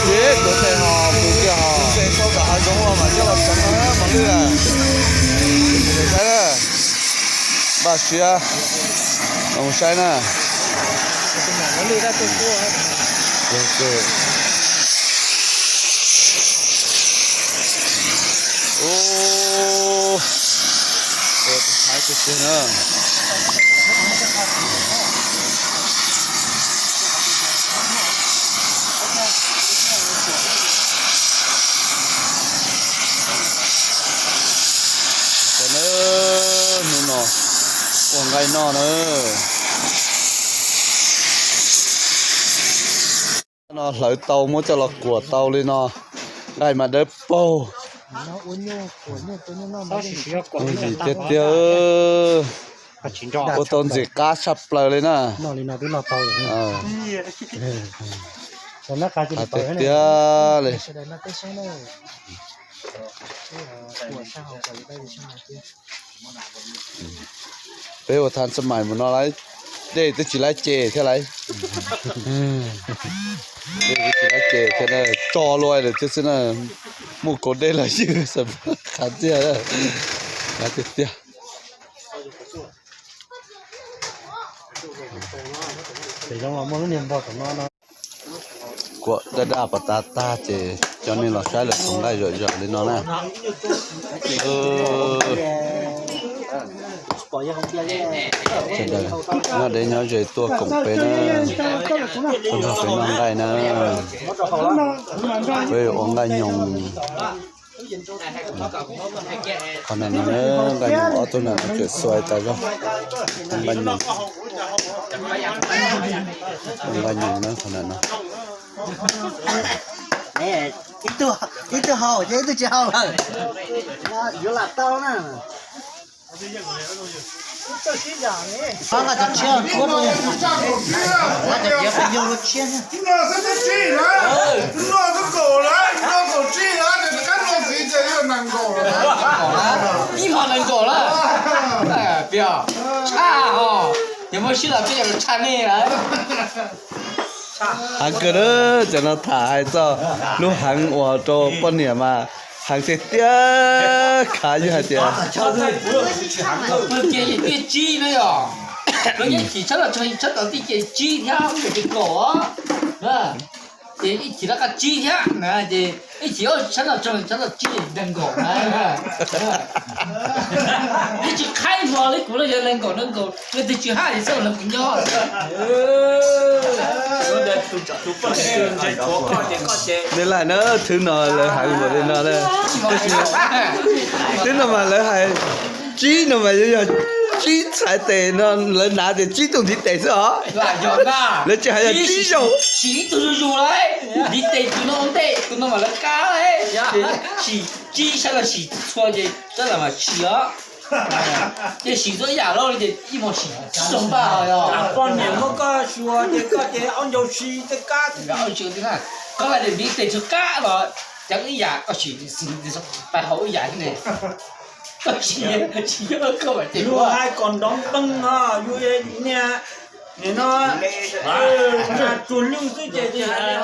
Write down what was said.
Ces tuav tes ho mus kiag ho. Tes sau tom hav zoov los mas coj los tseev no mas lwj a. Saib na, npaj siab los mus saib na. Ub, ua haib tiag tiag na. Hnub no ua nqaij noj na. No hlawv tau muab coj los kuam tau li no, nqaij mas dawb paug. Ua yim tiag tiag, ua tau ntxim qab tshaj plaws li na. Qab tiag tiag li. Peb ua thav xab mais mus no lawm, dej twb tsis laib ces thiab lawm. Dej twb tsis laib ces thiab, tso luaj lawm thiab xwb na. Muaj kaus dej los ywg xav qhav tiag, qhav tiag tiag. Kuam daj daj pas tas tag ces coj nej los saib lawv txhoov nqaij zom zaws li no na. Sawv daws nyob deb nyob ze tuaj koom peb na, tuaj nrog peb noj nqaij na. Peb yuav ua nqaij nyoos. Qhov no no, nqaij nyoos ob tug no tseem xuas tas zog. Nqaij nyoos, nqaij nyoos na, qhov no no. Ib tug haus ces ib tug tsis haus lawm. Yuav lam tau na. Nqa cov tshiab tshuab rau, nqa cov tiav pes yog rau tshiab. Ib hmo nees nkaum lawm. Piav tshaj ho, yog muaj sib los peb yuav tshaj nej lawm. Heev kawg na, cov no tham hais txog lub heev uas rau poj niam mas heev tiag tiag, khav yog hais tias tiaj tsib na yom, ib chim tshab los tshab tau tiaj ces tsib thiab, ces kaum, ces ib chim lawv qab tsib thiab na, ces ib chim tshab los tshab tau tsib nees nkaum na. Yeej tsis qhaib hmo li kuv los yog nees nkaum nees nkaum, leej twg tsis haj ces txhob los nrog kuv nyob. Tus poj niam tus ntse tshuav koj ces koj ces. Nej laim na, thwv no lawv hais npaum li no na. Tab sis twb no mas lawv hais tsib no mas yuav yog tsib txhais tes no, lawv hnav tias tsib tug ntiv tes xwb os. Lawv tsis hais yog tsib zaug. Sim ib tug zuj zus lawm, ntiv tes tus no ua ntej, tus no mas lawv kab lawm. Sim tsib sab los sim txhua ces sab los mas sim os. Ces sim txhua yam lawm ces ib hmos sim tsib zaug npaj os. Poj niam muab koj xyuas ces koj ces ob ncaug si tej kab. Koj hais tias ntiv tes tsw kab los cov ib yam koj sim pais hauv ib yam thiab ne. Koj sim tsis nyob koj mas ces luag hais kom nrov npeeg os, yus niag nim no tsuag lwj xwb ces tsis hais.